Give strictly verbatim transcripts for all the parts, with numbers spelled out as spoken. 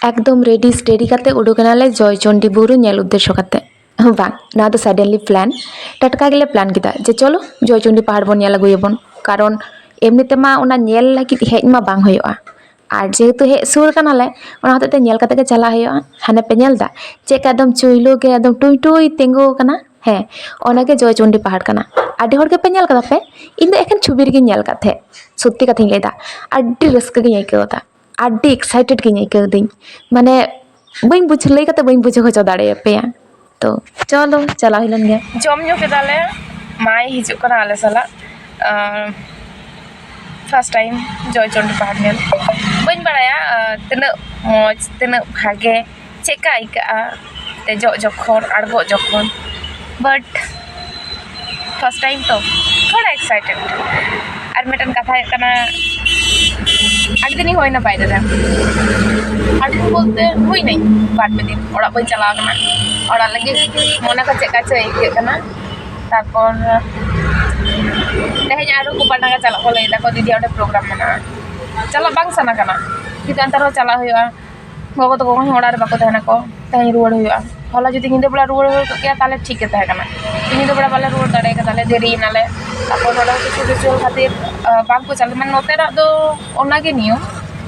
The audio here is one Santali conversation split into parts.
ᱮᱠᱫᱚᱢ ᱨᱮᱰᱤ ᱥᱴᱮᱰᱤ ᱠᱟᱛᱮ ᱩᱰᱩᱠ ᱮᱱᱟᱞᱮ ᱡᱚᱭᱪᱚᱱᱰᱤ ᱵᱩᱨᱩ ᱧᱮᱞ ᱩᱫᱽᱫᱮᱥᱥᱚ ᱠᱟᱛᱮ᱾ ᱵᱟᱝ, ᱱᱚᱣᱟ ᱫᱚ ᱥᱟᱰᱮᱱᱞᱤ ᱯᱞᱟᱱ᱾ ᱴᱟᱴᱠᱟ ᱜᱮᱞᱮ ᱯᱞᱟᱱ ᱠᱮᱫᱟ ᱡᱮ ᱪᱚᱞᱚ ᱡᱚᱭᱪᱚᱱᱰᱤ ᱯᱟᱦᱟᱲ ᱵᱚᱱ ᱧᱮᱞ ᱟᱹᱜᱩᱭᱟᱵᱚᱱ, ᱠᱟᱨᱚᱱ ᱮᱢᱱᱤ ᱛᱮᱢᱟ ᱚᱱᱟ ᱧᱮᱞ ᱞᱟᱹᱜᱤᱫ ᱦᱮᱡ ᱢᱟ ᱵᱟᱝ ᱦᱩᱭᱩᱜᱼᱟ᱾ ᱟᱨ ᱡᱮᱦᱮᱛᱩ ᱦᱮᱡ ᱥᱩᱨ ᱠᱟᱱᱟᱞᱮ, ᱚᱱᱟ ᱦᱚᱛᱮᱡ ᱛᱮ ᱧᱮᱞ ᱠᱟᱛᱮ ᱜᱮ ᱪᱟᱞᱟᱜ ᱦᱩᱭᱩᱜᱼᱟ᱾ ᱦᱟᱱᱮ ᱯᱮ ᱧᱮᱞ ᱮᱫᱟ ᱪᱮᱫ ᱞᱮᱠᱟ ᱮᱠᱫᱚᱢ ᱪᱩᱭᱞᱩ ᱜᱮ ᱮᱠᱫᱚᱢ ᱴᱩᱭ ᱴᱩᱭ ᱛᱤᱸᱜᱩ ᱟᱠᱟᱱᱟ᱾ ᱦᱮᱸ, ᱚᱱᱟᱜᱮ ᱡᱚᱭᱪᱚᱱᱰᱤ ᱯᱟᱦᱟᱲ ᱠᱟᱱᱟ᱾ ᱟᱹᱰᱤ ᱦᱚᱲ ᱜᱮᱯᱮ ᱧᱮᱞ ᱠᱟᱫᱟ ᱯᱮ, ᱤᱧ ᱫᱚ ᱮᱠᱷᱮᱱ ᱪᱷᱚᱵᱤ ᱨᱮᱜᱮᱧ ᱧᱮᱞ ᱠᱟᱫ ᱛᱟᱦᱮᱸᱫ᱾ ᱥᱚᱛᱛᱤ ᱠᱟᱛᱷᱟᱧ ᱞᱟᱹᱭᱫᱟ, ᱟᱹᱰᱤ ᱨᱟᱹᱥᱠᱟᱹ ᱜᱤᱧ ᱟᱹᱭᱠᱟᱹᱣ ᱮᱫᱟ, ᱟᱹᱰᱤ ᱮᱠᱥᱟᱭᱴᱮᱰ ᱜᱤᱧ ᱟᱹᱭᱠᱟᱹᱣ ᱫᱟᱹᱧ᱾ ᱢᱟᱱᱮ ᱵᱟᱹᱧ ᱵᱩᱡᱽ ᱞᱟᱹᱭ ᱠᱟᱛᱮ ᱵᱟᱹᱧ ᱵᱩᱡᱷᱟᱹᱣ ᱦᱚᱪᱚ ᱫᱟᱲᱮᱭᱟᱯᱮᱭᱟ᱾ ᱛᱚ ᱪᱚᱞᱚ ᱪᱟᱞᱟᱣ ᱦᱩᱭ ᱞᱮᱱ ᱜᱮ᱾ ᱡᱚᱢ ᱧᱩ ᱠᱮᱫᱟᱞᱮ, ᱢᱟᱭ ᱦᱤᱡᱩᱜ ᱠᱟᱱᱟ ᱟᱞᱮ ᱥᱟᱞᱟᱜ᱾ ᱯᱷᱟᱥᱴ ᱴᱟᱭᱤᱢ ᱡᱚᱭᱪᱚᱱᱰᱤ ᱯᱟᱦᱟᱲ ᱧᱮᱞ᱾ ᱵᱟᱹᱧ ᱵᱟᱲᱟᱭᱟ ᱛᱤᱱᱟᱹᱜ ᱢᱚᱡᱽ, ᱛᱤᱱᱟᱹᱜ ᱵᱷᱟᱜᱮ, ᱪᱮᱫᱠᱟ ᱟᱹᱭᱠᱟᱹᱜᱼᱟ ᱫᱮᱡᱚᱜ ᱡᱚᱠᱷᱚᱱ, ᱟᱬᱜᱚᱜ ᱡᱚᱠᱷᱚᱱ, but ᱯᱷᱟᱥᱴ ᱴᱟᱭᱤᱢ ᱛᱚ ᱛᱷᱚᱲᱟ ᱮᱠᱥᱟᱭᱴᱮᱰ᱾ ᱟᱨ ᱢᱤᱫᱴᱮᱱ ᱠᱟᱛᱷᱟ ᱦᱩᱭᱩᱜ ᱠᱟᱱᱟ, ᱟᱹᱰᱤ ᱫᱤᱱᱤᱧ ᱦᱩᱭᱱᱟ ᱵᱟᱭᱨᱮ ᱨᱮ᱾ ᱟᱹᱰᱤ ᱫᱤᱱ ᱵᱚᱞᱛᱮ ᱦᱩᱭᱱᱟᱹᱧ ᱵᱟᱨ ᱯᱮ ᱫᱤᱱ ᱚᱲᱟᱜ ᱵᱟᱹᱧ ᱪᱟᱞᱟᱣ ᱠᱟᱱᱟ᱾ ᱚᱲᱟᱜ ᱞᱟᱹᱜᱤᱫ ᱢᱚᱱᱮ ᱠᱚ ᱪᱮᱫᱠᱟ ᱪᱚ ᱟᱹᱭᱠᱟᱹᱜ ᱠᱟᱱᱟ᱾ ᱛᱟᱨᱯᱚᱨ ᱛᱮᱦᱮᱧ ᱟᱨᱚ ᱠᱚ ᱯᱟᱴᱟᱜᱟ ᱪᱟᱞᱟᱜ ᱠᱚ ᱞᱟᱹᱭ ᱫᱟᱠᱚ, ᱫᱤᱫᱤ ᱚᱸᱰᱮ ᱯᱨᱳᱜᱨᱟᱢ ᱢᱮᱱᱟᱜᱼᱟ᱾ ᱪᱟᱞᱟᱜ ᱵᱟᱝ ᱥᱟᱱᱟ ᱠᱟᱱᱟ, ᱠᱤᱱᱛᱩ ᱮᱱᱛᱮ ᱨᱮᱦᱚᱸ ᱪᱟᱞᱟᱜ ᱦᱩᱭᱩᱜᱼᱟ᱾ ᱜᱚᱜᱚ ᱛᱟᱠᱚ ᱠᱚᱦᱚᱸ ᱚᱲᱟᱜ ᱨᱮ ᱵᱟᱠᱚ ᱛᱟᱦᱮᱱᱟᱠᱚ, ᱛᱮᱦᱮᱧ ᱨᱩᱣᱟᱹᱲ ᱦᱩᱭᱩᱜᱼᱟ᱾ ᱦᱚᱞᱟ ᱡᱩᱫᱤ ᱧᱤᱫᱟᱹ ᱵᱮᱲᱟ ᱨᱩᱣᱟᱹᱲ ᱦᱩᱭ ᱠᱚᱜ ᱠᱮᱭᱟ, ᱛᱟᱦᱚᱞᱮ ᱴᱷᱤᱠ ᱜᱮ ᱛᱟᱦᱮᱸ ᱠᱟᱱᱟ᱾ ᱧᱤᱫᱟᱹ ᱵᱮᱲᱟ ᱵᱟᱞᱮ ᱨᱩᱣᱟᱹᱲ ᱫᱟᱲᱮ ᱠᱟᱫᱟ, ᱞᱮ ᱫᱮᱨᱤᱭᱮᱱᱟᱞᱮ᱾ ᱛᱟᱨᱯᱚᱨ ᱱᱚᱰᱮ ᱦᱚᱸ ᱠᱤᱪᱷᱩ ᱠᱤᱪᱷᱩ ᱠᱷᱟᱹᱛᱤᱨ ᱵᱟᱝᱠᱚ ᱪᱟᱞᱟᱣ, ᱢᱟᱱᱮ ᱱᱚᱛᱮᱱᱟᱜ ᱫᱚ ᱚᱱᱟᱜᱮ ᱱᱤᱭᱚᱢ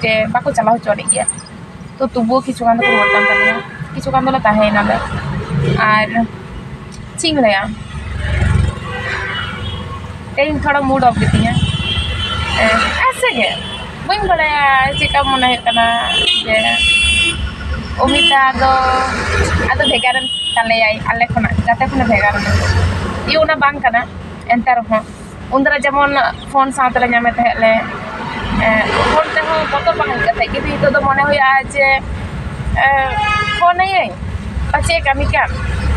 ᱡᱮ ᱵᱟᱠᱚ ᱪᱟᱞᱟᱣ ᱦᱚᱪᱚ ᱟᱹᱱᱤᱡ ᱜᱮᱭᱟ᱾ ᱛᱚ ᱛᱚᱵᱩᱣᱳ ᱠᱤᱪᱷᱩ ᱜᱟᱱ ᱫᱚᱠᱚ ᱨᱩᱣᱟᱹᱲ ᱠᱟᱱ ᱛᱟᱞᱮᱭᱟ, ᱠᱤᱪᱷᱩ ᱜᱟᱱ ᱫᱚᱞᱮ ᱛᱟᱦᱮᱸᱭᱮᱱᱟᱞᱮ᱾ ᱟᱨ ᱪᱮᱫ ᱤᱧ ᱞᱟᱹᱭᱟ, ᱛᱮᱦᱮᱧ ᱛᱷᱚᱲᱟ ᱢᱩᱰ ᱚᱯᱷ ᱜᱮᱛᱤᱧᱟ᱾ ᱮᱸ, ᱟᱥᱮ ᱜᱮ ᱵᱟᱹᱧ ᱵᱟᱲᱟᱭᱟ ᱪᱮᱫᱠᱟ ᱢᱚᱱᱮ ᱦᱩᱭᱩᱜ ᱠᱟᱱᱟ ᱡᱮ ᱚᱢᱤᱛᱟ ᱫᱚ ᱟᱫᱚ ᱵᱷᱮᱜᱟᱨ ᱮᱱ ᱛᱟᱞᱮᱭᱟᱭ, ᱟᱞᱮ ᱠᱷᱚᱱᱟᱜ ᱜᱟᱛᱮ ᱠᱷᱚᱱᱟᱜ ᱵᱷᱮᱜᱟᱨ ᱮᱱᱟ᱾ ᱤᱭᱟᱹ ᱚᱱᱟ ᱵᱟᱝ ᱠᱟᱱᱟ, ᱮᱱᱛᱮ ᱨᱮᱦᱚᱸ ᱩᱱᱫᱟᱨᱟ ᱡᱮᱢᱚᱱ ᱯᱷᱳᱱ ᱥᱟᱶᱛᱮᱞᱮ ᱧᱟᱢᱮᱫ ᱛᱟᱦᱮᱸᱫ ᱞᱮ, ᱮᱸ, ᱯᱷᱳᱱ ᱛᱮᱦᱚᱸ ᱵᱚᱛᱚᱨ ᱵᱟᱝ ᱟᱹᱭᱠᱟᱹᱜ ᱛᱟᱦᱮᱸᱫ, ᱠᱤᱱᱛᱩ ᱱᱤᱛᱚᱜ ᱫᱚ ᱢᱚᱱᱮ ᱦᱩᱭᱩᱜᱼᱟ ᱡᱮ, ᱮᱸ, ᱯᱷᱳᱱ ᱟᱹᱭᱟᱹᱧ, ᱯᱟᱪᱮᱫ ᱮ ᱠᱟᱹᱢᱤ ᱠᱟᱱ,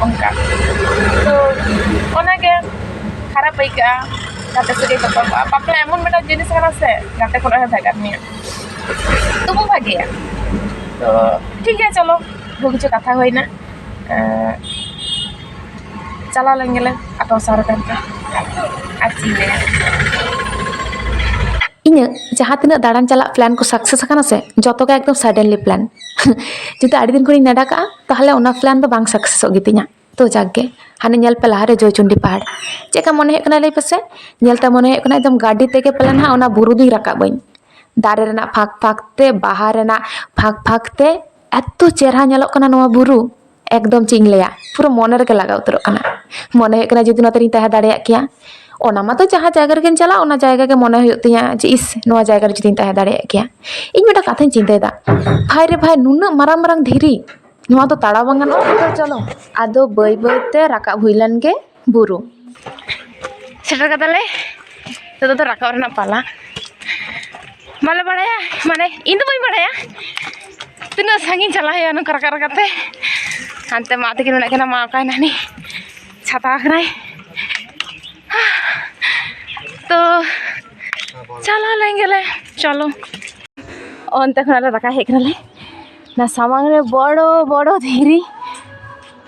ᱚᱱᱠᱟ᱾ ᱛᱚ ᱚᱱᱟᱜᱮ ᱠᱷᱟᱨᱟᱯ ᱟᱹᱭᱠᱟᱹᱜᱼᱟ, ᱜᱟᱛᱮ ᱥᱟᱹᱜᱟᱹᱭ ᱛᱚᱯᱚᱞ ᱠᱚᱜᱼᱟ᱾ ᱵᱟᱯᱞᱟ ᱮᱢᱚᱱ ᱢᱤᱫᱴᱟᱝ ᱡᱤᱱᱤᱥ ᱠᱟᱱᱟ ᱥᱮ, ᱜᱟᱛᱮ ᱠᱷᱚᱱᱟᱜ ᱦᱚᱸ ᱵᱷᱮᱜᱟᱨ ᱢᱮᱭᱟ, ᱛᱚᱵᱩ ᱵᱷᱟᱜᱮᱭᱟ᱾ ᱛᱚ ᱴᱷᱤᱠ ᱜᱮᱭᱟ, ᱪᱚᱞᱚ, ᱵᱚᱦᱩ ᱠᱤᱪᱷᱩ ᱠᱟᱛᱷᱟ ᱦᱩᱭᱱᱟ, ᱮᱸ, ᱪᱟᱞᱟᱣ ᱞᱮᱱ ᱜᱮᱞᱮ ᱟᱴᱷᱨᱚ ᱥᱟᱲᱮ ᱛᱟᱦᱮᱱ ᱯᱮ᱾ ᱟᱨ ᱪᱮᱫ ᱤᱧ ᱞᱟᱹᱭᱟ? ᱤᱧᱟᱹᱜ ᱡᱟᱦᱟᱸ ᱛᱤᱱᱟᱹᱜ ᱫᱟᱬᱟᱱ ᱪᱟᱞᱟᱜ ᱯᱞᱮᱱ ᱠᱚ ᱥᱟᱠᱥᱮᱥ ᱟᱠᱟᱱᱟ ᱥᱮ, ᱡᱚᱛᱚ ᱜᱮ ᱮᱠᱫᱚᱢ ᱥᱟᱰᱮᱱᱞᱤ ᱯᱞᱮᱱ᱾ ᱡᱩᱫᱤ ᱟᱹᱰᱤ ᱫᱤᱱ ᱠᱷᱚᱱᱤᱧ ᱱᱮᱰᱟ ᱠᱟᱜᱼᱟ, ᱛᱟᱦᱚᱞᱮ ᱚᱱᱟ ᱯᱞᱮᱱ ᱫᱚ ᱵᱟᱝ ᱥᱟᱠᱥᱮᱥᱚᱜ ᱜᱮᱛᱤᱧᱟ᱾ ᱛᱚ ᱡᱟᱠ ᱜᱮ, ᱦᱟᱱᱮ ᱧᱮᱞ ᱯᱮ ᱞᱟᱦᱟᱨᱮ ᱡᱚᱭᱪᱚᱱᱰᱤ ᱯᱟᱦᱟᱲ᱾ ᱪᱮᱫ ᱞᱮᱠᱟ ᱢᱚᱱᱮ ᱦᱩᱭᱩᱜ ᱠᱟᱱᱟ ᱞᱟᱹᱭ ᱯᱮᱥᱮ? ᱧᱮᱞ ᱛᱮ ᱢᱚᱱᱮ ᱦᱩᱭᱩᱜ ᱠᱟᱱᱟ ᱮᱠᱫᱚᱢ ᱜᱟᱹᱰᱤ ᱛᱮᱜᱮ ᱯᱟᱞᱮᱱ ᱦᱟᱸᱜ ᱚᱱᱟ ᱵᱩᱨᱩ ᱫᱩᱧ ᱨᱟᱠᱟᱵ ᱟᱹᱧ᱾ ᱫᱟᱨᱮ ᱨᱮᱱᱟᱜ ᱯᱷᱟᱸᱠ ᱯᱷᱟᱸᱠ ᱛᱮ, ᱵᱟᱦᱟ ᱨᱮᱱᱟᱜ ᱯᱷᱟᱸᱠ ᱯᱷᱟᱸᱠ ᱛᱮ ᱮᱛᱚ ᱪᱮᱦᱨᱟ ᱧᱮᱞᱚᱜ ᱠᱟᱱᱟ ᱱᱚᱣᱟ ᱵᱩᱨᱩ᱾ ᱮᱠᱫᱚᱢ ᱪᱮᱫ ᱤᱧ ᱞᱟᱹᱭᱟ, ᱯᱩᱨᱟᱹ ᱢᱚᱱᱮ ᱨᱮᱜᱮ ᱞᱟᱜᱟᱣ ᱩᱛᱟᱹᱨᱚᱜ ᱠᱟᱱᱟ᱾ ᱢᱚᱱᱮ ᱦᱩᱭᱩᱜ ᱠᱟᱱᱟ ᱡᱩᱫᱤ ᱱᱚᱛᱮ ᱨᱤᱧ ᱛᱟᱦᱮᱸ ᱫᱟᱲᱮᱭᱟᱜ ᱠᱮᱭᱟ᱾ ᱚᱱᱟ ᱢᱟᱛᱚ ᱡᱟᱦᱟᱸ ᱡᱟᱭᱜᱟ ᱨᱮᱜᱮᱧ ᱪᱟᱞᱟᱜ, ᱚᱱᱟ ᱡᱟᱭᱜᱟ ᱜᱮ ᱢᱚᱱᱮ ᱦᱩᱭᱩᱜ ᱛᱤᱧᱟ ᱡᱮ, "ᱤᱥ, ᱱᱚᱣᱟ ᱡᱟᱭᱜᱟ ᱨᱮ ᱡᱩᱫᱤᱧ ᱛᱟᱦᱮᱸ ᱫᱟᱲᱮᱭᱟᱜ ᱠᱮᱭᱟ᱾" ᱤᱧ ᱢᱤᱫᱴᱟᱝ ᱠᱟᱛᱷᱟᱧ ᱪᱤᱱᱛᱟᱹᱭᱮᱫᱟ, ᱵᱷᱟᱭ ᱨᱮ ᱵᱷᱟᱭ, ᱱᱩᱱᱟᱹᱜ ᱢᱟᱨᱟᱝ ᱢᱟᱨᱟᱝ ᱫᱷᱤᱨᱤ, ᱱᱚᱣᱟ ᱫᱚ ᱛᱟᱲᱟᱣ ᱵᱟᱝ ᱜᱟᱱᱚᱜᱼᱟ᱾ ᱛᱚ ᱪᱚᱞᱚ, ᱟᱫᱚ ᱵᱟᱹᱭ ᱵᱟᱹᱭ ᱛᱮ ᱨᱟᱠᱟᱵ ᱦᱩᱭ ᱞᱮᱱ ᱜᱮ ᱵᱩᱨᱩ᱾ ᱥᱮᱴᱮᱨ ᱠᱟᱫᱟᱞᱮ, ᱱᱤᱛᱚᱜ ᱫᱚ ᱨᱟᱠᱟᱵ ᱨᱮᱱᱟᱜ ᱯᱟᱞᱟ᱾ ᱵᱟᱞᱮ ᱵᱟᱲᱟᱭᱟ, ᱢᱟᱱᱮ ᱤᱧ ᱫᱚ ᱵᱟᱹᱧ ᱵᱟᱲᱟᱭᱟ ᱛᱤᱱᱟᱹᱜ ᱥᱟᱺᱜᱤᱧ ᱪᱟᱞᱟᱣ ᱦᱩᱭᱩᱜᱼᱟ ᱱᱚᱝᱠᱟ ᱨᱟᱠᱟᱵ ᱨᱟᱠᱟᱵ ᱛᱮ᱾ ᱦᱟᱱᱛᱮ ᱢᱟ ᱛᱟᱹᱠᱤᱱ ᱢᱮᱱᱟᱜ ᱠᱤᱱᱟ, ᱢᱟ ᱚᱠᱟᱭ ᱱᱟᱦᱟᱱᱤ ᱪᱷᱟᱛᱟ ᱟᱠᱟᱱᱟᱭ᱾ ᱛᱚ ᱪᱟᱞᱟᱣ ᱞᱮᱱ ᱜᱮᱞᱮ, ᱪᱚᱞᱚ᱾ ᱚᱱᱛᱮ ᱠᱷᱚᱱᱟᱜ ᱞᱮ ᱨᱟᱠᱟᱵ ᱦᱮᱡ ᱠᱟᱱᱟᱞᱮ, ᱚᱱᱟ ᱥᱟᱢᱟᱝ ᱨᱮ ᱵᱚᱲᱚ ᱵᱚᱲᱚ ᱫᱷᱤᱨᱤ,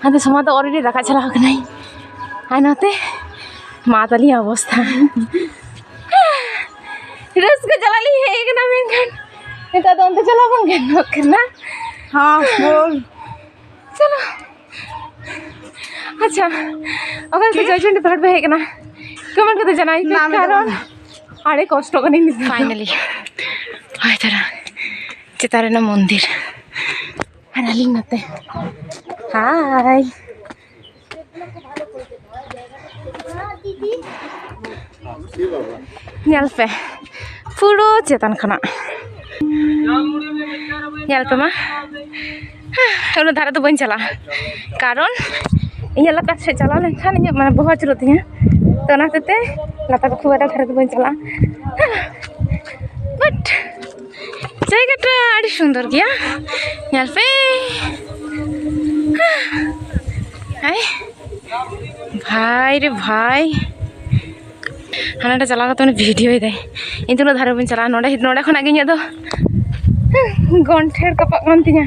ᱦᱟᱱᱛᱮ ᱥᱟᱢᱟᱝ ᱫᱚ already ᱨᱟᱠᱟᱵ ᱪᱟᱞᱟᱣ ᱠᱟᱱᱟᱭ, ᱟᱨ ᱱᱚᱛᱮ ᱢᱟ ᱛᱟᱞᱤᱧ ᱚᱵᱚᱥᱛᱷᱟ᱾ ᱨᱟᱹᱥᱠᱟᱹ ᱪᱟᱞᱟᱜ ᱞᱤᱧ ᱦᱮᱡ ᱠᱟᱱᱟ, ᱢᱮᱱᱠᱷᱟᱱ ᱱᱤᱛᱚᱜ ᱫᱚ ᱚᱱᱛᱮ ᱪᱟᱞᱟᱣ ᱵᱟᱝ ᱜᱟᱱᱚᱜ ᱠᱟᱱᱟ᱾ ᱦᱚᱸ, ᱵᱚᱞ᱾ ᱪᱚᱞᱚ᱾ ᱟᱪᱪᱷᱟ, ᱚᱠᱟ ᱞᱮᱠᱟ ᱪᱮᱫ? ᱡᱚᱭᱪᱚᱱᱰᱤ ᱯᱟᱦᱟᱲ ᱯᱮ ᱦᱮᱡ ᱠᱟᱱᱟ? ᱠᱚᱢᱮᱱᱴ ᱠᱟᱛᱮ ᱡᱟᱱᱟᱣ ᱯᱮ, ᱱᱟᱢ ᱫᱚ ᱠᱟᱨᱚᱱ ᱵᱟᱝ᱾ ᱟᱹᱰᱤ ᱠᱚᱥᱴᱚ ᱠᱟᱹᱱᱟᱹᱧ ᱱᱤᱛᱚᱜ ᱫᱚ᱾ Finally᱾ ᱦᱳᱭ ᱛᱟᱨᱟ, ᱪᱮᱛᱟᱱ ᱨᱮᱱᱟᱜ ᱢᱚᱱᱫᱤᱨ᱾ ᱟᱨ ᱟᱹᱞᱤᱧ ᱱᱚᱛᱮ᱾ ᱦᱟᱭ᱾ ᱧᱮᱞ ᱯᱮ, ᱯᱩᱨᱟᱹ ᱪᱮᱛᱟᱱ ᱠᱷᱚᱱᱟᱜ ᱧᱮᱞ ᱯᱮ ᱢᱟ᱾ ᱩᱱᱟᱹᱜ ᱫᱷᱟᱨᱮ ᱫᱚ ᱵᱟᱹᱧ ᱪᱟᱞᱟᱜᱼᱟ, ᱠᱟᱨᱚᱱ ᱤᱧᱟᱹᱜ ᱞᱟᱛᱟᱨ ᱥᱮᱫ ᱪᱟᱞᱟᱣ ᱞᱮᱱᱠᱷᱟᱱ ᱤᱧᱟᱹᱜ ᱢᱟᱱᱮ ᱵᱚᱦᱚᱜ ᱟᱹᱪᱩᱨᱚᱜ ᱛᱤᱧᱟᱹ᱾ ᱛᱚ ᱚᱱᱟ ᱦᱚᱛᱮᱡ ᱛᱮ ᱞᱟᱛᱟᱨ ᱠᱷᱩᱵ ᱮᱠᱴᱟ ᱫᱷᱟᱨᱮ ᱫᱚ ᱵᱟᱹᱧ ᱪᱟᱞᱟᱜᱼᱟ᱾ But ᱡᱟᱭᱜᱟᱴᱟ ᱟᱹᱰᱤ ᱥᱩᱱᱫᱚᱨ ᱜᱮᱭᱟ, ᱧᱮᱞ ᱯᱮ᱾ ᱦᱟᱭ, ᱵᱷᱟᱭ ᱨᱮ ᱵᱷᱟᱭ, ᱦᱟᱱᱟᱴᱟ ᱪᱟᱞᱟᱣ ᱠᱟᱛᱮ ᱩᱱᱤ ᱵᱷᱤᱰᱤᱭᱳᱭ ᱫᱟᱭ᱾ ᱤᱧ ᱫᱚ ᱩᱱᱟᱹᱜ ᱫᱷᱟᱨᱮ ᱵᱟᱹᱧ ᱪᱟᱞᱟᱜᱼᱟ, ᱱᱚᱰᱮ, ᱱᱚᱰᱮ ᱠᱷᱚᱱᱟᱜ ᱜᱮ ᱤᱧᱟᱹᱜ ᱫᱚ ᱜᱚᱱᱴᱷᱮᱲ ᱠᱟᱯᱟᱜ ᱠᱟᱱ ᱛᱤᱧᱟᱹ,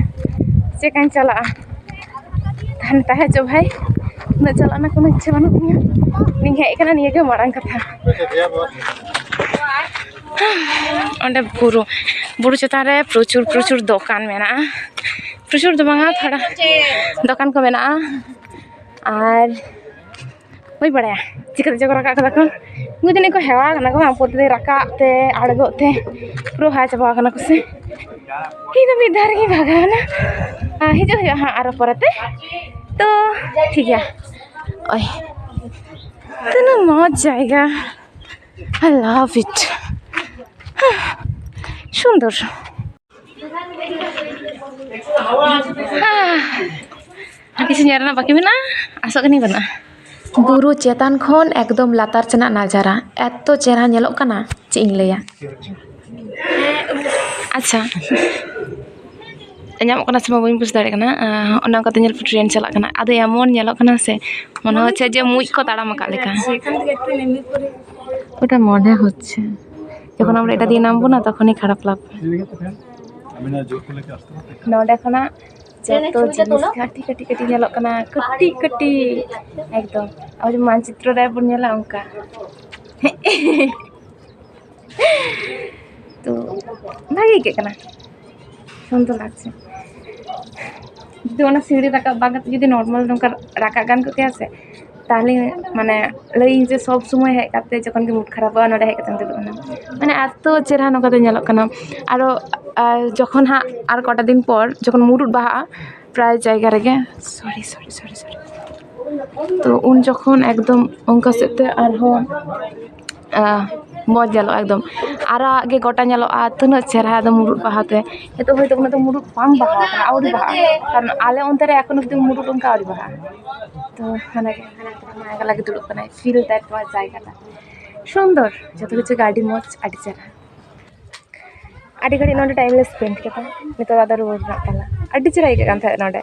ᱪᱮᱠᱟᱧ ᱪᱟᱞᱟᱜᱼᱟ᱾ ᱛᱟᱦᱮᱱ ᱛᱟᱦᱮᱸ ᱪᱚ ᱵᱷᱟᱭ, ᱩᱱᱟᱹᱜ ᱪᱟᱞᱟᱜ ᱨᱮᱱᱟᱜ ᱠᱳᱱᱳ ᱤᱪᱪᱷᱟᱹ ᱵᱟᱹᱱᱩᱜ ᱛᱤᱧᱟᱹ᱾ ᱱᱤᱭᱟᱹ ᱦᱮᱡ ᱠᱟᱱᱟ, ᱱᱤᱭᱟᱹ ᱜᱮ ᱢᱟᱨᱟᱝ ᱠᱟᱛᱷᱟ᱾ ᱚᱸᱰᱮ ᱵᱩᱨᱩ, ᱵᱩᱨᱩ ᱪᱮᱛᱟᱱ ᱨᱮ ᱯᱨᱚᱪᱩᱨ ᱯᱨᱚᱪᱩᱨ ᱫᱚᱠᱟᱱ ᱢᱮᱱᱟᱜᱼᱟ᱾ ᱯᱨᱚᱪᱩᱨ ᱫᱚ ᱵᱟᱝᱟ, ᱛᱷᱚᱲᱟ ᱫᱚᱠᱟᱱ ᱠᱚ ᱢᱮᱱᱟᱜᱼᱟ᱾ ᱟᱨ ᱵᱟᱹᱧ ᱵᱟᱲᱟᱭᱟ ᱪᱤᱠᱟᱹᱛᱮ ᱪᱚ ᱠᱚ ᱨᱟᱠᱟᱵ ᱠᱟᱫᱟ ᱠᱚ᱾ ᱩᱱᱠᱩ ᱡᱟᱹᱱᱤᱡ ᱠᱚ ᱦᱮᱣᱟ ᱠᱟᱱᱟ ᱠᱚ ᱵᱟᱝ, ᱯᱨᱚᱛᱤᱫᱤᱱ ᱨᱟᱠᱟᱵ ᱛᱮ ᱟᱬᱜᱚᱜ ᱛᱮ ᱯᱩᱨᱟᱹ ᱦᱮᱣᱟ ᱪᱟᱵᱟ ᱠᱟᱱᱟ ᱠᱚ ᱥᱮ᱾ ᱤᱧ ᱫᱚ ᱢᱤᱫ ᱫᱷᱟᱣ ᱨᱮᱜᱮᱧ ᱵᱷᱟᱜᱟᱣᱱᱟ᱾ ᱟᱨ ᱦᱤᱡᱩᱜ ᱦᱩᱭᱩᱜᱼᱟ ᱦᱟᱸᱜ ᱟᱨᱚ ᱯᱚᱨᱮᱛᱮ᱾ ᱛᱚ ᱴᱷᱤᱠ ᱜᱮᱭᱟ᱾ ᱳᱭ, ᱛᱤᱱᱟᱹᱜ ᱢᱚᱡᱽ ᱡᱟᱭᱜᱟ, I love it. ᱥᱩᱱᱫᱚᱨ᱾ ᱦᱮᱸ, ᱟᱨ ᱠᱤᱪᱷᱩ ᱧᱮᱞ ᱨᱮᱱᱟᱜ ᱵᱟᱹᱠᱤ ᱢᱮᱱᱟᱜᱼᱟ, ᱟᱥᱚᱜ ᱠᱟᱹᱱᱟᱹᱧ ᱵᱟᱹᱱᱩᱜᱼᱟ᱾ ᱵᱩᱨᱩ ᱪᱮᱛᱟᱱ ᱠᱷᱚᱱ ᱮᱠᱫᱚᱢ ᱞᱟᱛᱟᱨ ᱥᱮᱱᱟᱜ ᱱᱟᱡᱟᱨᱟ ᱮᱛᱚ ᱪᱮᱦᱨᱟ ᱧᱮᱞᱚᱜ ᱠᱟᱱᱟ, ᱪᱮᱫ ᱤᱧ ᱞᱟᱹᱭᱟ᱾ ᱟᱪᱪᱷᱟ, ᱧᱟᱢᱚᱜ ᱠᱟᱱᱟ ᱥᱮ ᱵᱟᱝ ᱵᱟᱹᱧ ᱵᱩᱡᱽ ᱫᱟᱲᱮᱭᱟᱜ ᱠᱟᱱᱟ᱾ ᱟᱸ, ᱚᱱᱟ ᱠᱟᱛᱮ ᱧᱮᱞ ᱯᱮ, ᱴᱨᱮᱱ ᱪᱟᱞᱟᱜ ᱠᱟᱱᱟ᱾ ᱟᱫᱚ ᱮᱢᱚᱱ ᱧᱮᱞᱚᱜ ᱠᱟᱱᱟ ᱥᱮ, ᱢᱚᱱᱮ ᱦᱚᱪᱪᱷᱮ ᱡᱮ ᱢᱩᱡ ᱠᱚ ᱛᱟᱲᱟᱢ ᱟᱠᱟᱫ ᱞᱮᱠᱟ᱾ ᱚᱱᱟ ᱢᱚᱱᱮ ᱦᱚᱪᱪᱷᱮ, ᱡᱚᱠᱷᱚᱱ ᱟᱢ ᱮᱴᱟᱜ ᱫᱤᱱ ᱱᱟᱢ ᱵᱚᱱᱟ, ᱛᱚᱠᱷᱚᱱ ᱜᱮ ᱠᱷᱟᱨᱟᱯ ᱞᱟᱜᱟᱜᱼᱟ᱾ ᱱᱚᱰᱮ ᱠᱷᱚᱱᱟᱜ ᱡᱚᱛᱚ ᱡᱤᱱᱤᱥ ᱠᱟᱹᱴᱤᱡ ᱠᱟᱹᱴᱤᱡ ᱠᱟᱹᱴᱤᱡ ᱧᱮᱞᱚᱜ ᱠᱟᱱᱟ, ᱠᱟᱹᱴᱤᱡ ᱠᱟᱹᱴᱤᱡ ᱮᱠᱫᱚᱢ᱾ ᱟᱵᱚ ᱡᱮᱢᱚᱱ ᱢᱟᱱᱪᱤᱛᱨᱚ ᱨᱮ ᱵᱚᱱ ᱧᱮᱞᱟ ᱚᱱᱠᱟ᱾ ᱛᱚ ᱵᱷᱟᱜᱮ ᱟᱹᱭᱠᱟᱹᱜ ᱠᱟᱱᱟ, ᱥᱩᱱᱫᱚᱨ ᱞᱟᱜᱽᱪᱷᱮ᱾ ᱡᱩᱫᱤ ᱚᱱᱟ ᱥᱤᱲᱤ ᱨᱟᱠᱟᱵ ᱵᱟᱝ ᱠᱟᱛᱮ ᱡᱩᱫᱤ ᱱᱚᱨᱢᱟᱞ ᱱᱚᱝᱠᱟ ᱨᱟᱠᱟᱵ ᱜᱟᱱ ᱠᱚᱜ ᱠᱮᱭᱟ ᱥᱮ, ᱛᱟᱦᱚᱞᱮ ᱢᱟᱱᱮ ᱞᱟᱹᱭᱟᱹᱧ ᱡᱮ ᱥᱚᱵ ᱥᱚᱢᱚᱭ ᱦᱮᱡ ᱠᱟᱛᱮ ᱡᱚᱠᱷᱚᱱ ᱜᱮ ᱢᱩᱰ ᱠᱷᱟᱨᱟᱯᱚᱜᱼᱟ, ᱱᱚᱰᱮ ᱦᱮᱡ ᱠᱟᱛᱮᱢ ᱫᱩᱲᱩᱵ ᱮᱱᱟ᱾ ᱢᱟᱱᱮ ᱮᱛᱚ ᱪᱮᱦᱨᱟ ᱱᱚᱝᱠᱟ ᱫᱚ ᱧᱮᱞᱚᱜ ᱠᱟᱱᱟ᱾ ᱟᱨᱚ, ᱟᱨ ᱡᱚᱠᱷᱚᱱ ᱦᱟᱸᱜ ᱟᱨ ᱠᱚᱴᱟ ᱫᱤᱱ ᱯᱚᱨ ᱡᱚᱠᱷᱚᱱ ᱢᱩᱨᱩᱫ ᱵᱟᱦᱟᱜᱼᱟ, ᱯᱨᱟᱭ ᱡᱟᱭᱜᱟ ᱨᱮᱜᱮ, ᱥᱚᱨᱤ ᱥᱚᱨᱤ ᱥᱚᱨᱤ ᱥᱚᱨᱤ, ᱛᱚ ᱩᱱ ᱡᱚᱠᱷᱚᱱ ᱮᱠᱫᱚᱢ ᱚᱱᱠᱟ ᱥᱮᱫ ᱛᱮ ᱟᱨᱦᱚᱸ, ᱟᱸ, ᱢᱚᱡᱽ ᱧᱮᱞᱚᱜᱼᱟ ᱮᱠᱫᱚᱢ᱾ ᱟᱨᱟᱜ ᱜᱮ ᱜᱚᱴᱟ ᱧᱮᱞᱚᱜᱼᱟ, ᱛᱤᱱᱟᱹᱜ ᱪᱮᱦᱨᱟ ᱮᱠᱫᱚᱢ ᱢᱩᱨᱩᱫ ᱵᱟᱦᱟ ᱛᱮ᱾ ᱱᱤᱛᱚᱜ ᱦᱚᱭᱛᱳ ᱩᱱᱟᱹᱜ ᱫᱚ ᱢᱩᱨᱩᱫ ᱵᱟᱝ ᱵᱟᱦᱟ ᱟᱠᱟᱱᱟ, ᱟᱹᱣᱨᱤ ᱵᱟᱦᱟᱜᱼᱟ, ᱠᱟᱨᱚᱱ ᱟᱞᱮ ᱚᱱᱛᱮ ᱨᱮ ᱮᱠᱷᱚᱱ ᱚᱵᱫᱤ ᱢᱩᱨᱩᱫ ᱚᱱᱠᱟ ᱟᱹᱣᱨᱤ ᱵᱟᱦᱟᱜᱼᱟ᱾ ᱛᱚ ᱦᱟᱱᱟ ᱜᱮ, ᱦᱟᱱᱟ ᱜᱮ ᱫᱩᱲᱩᱵ ᱠᱟᱱᱟᱭ, feel that ᱱᱚᱣᱟ ᱡᱟᱭᱜᱟᱴᱟ ᱥᱩᱱᱫᱚᱨ, ᱡᱚᱛᱚ ᱠᱤᱪᱷᱩ ᱜᱮ ᱟᱹᱰᱤ ᱢᱚᱡᱽ, ᱟᱹᱰᱤ ᱪᱮᱦᱨᱟ᱾ ᱟᱹᱰᱤ ᱜᱷᱟᱹᱲᱤᱡ ᱱᱚᱰᱮ time ᱞᱮ spend ᱠᱮᱫᱟ᱾ ᱱᱤᱛᱚᱜ ᱟᱫᱚ ᱨᱩᱣᱟᱹᱲ ᱨᱮᱱᱟᱜ ᱯᱟᱞᱟ᱾ ᱟᱹᱰᱤ ᱪᱮᱦᱨᱟ ᱟᱹᱭᱠᱟᱹᱜ ᱠᱟᱱ ᱛᱟᱦᱮᱸᱫ ᱱᱚᱰᱮ᱾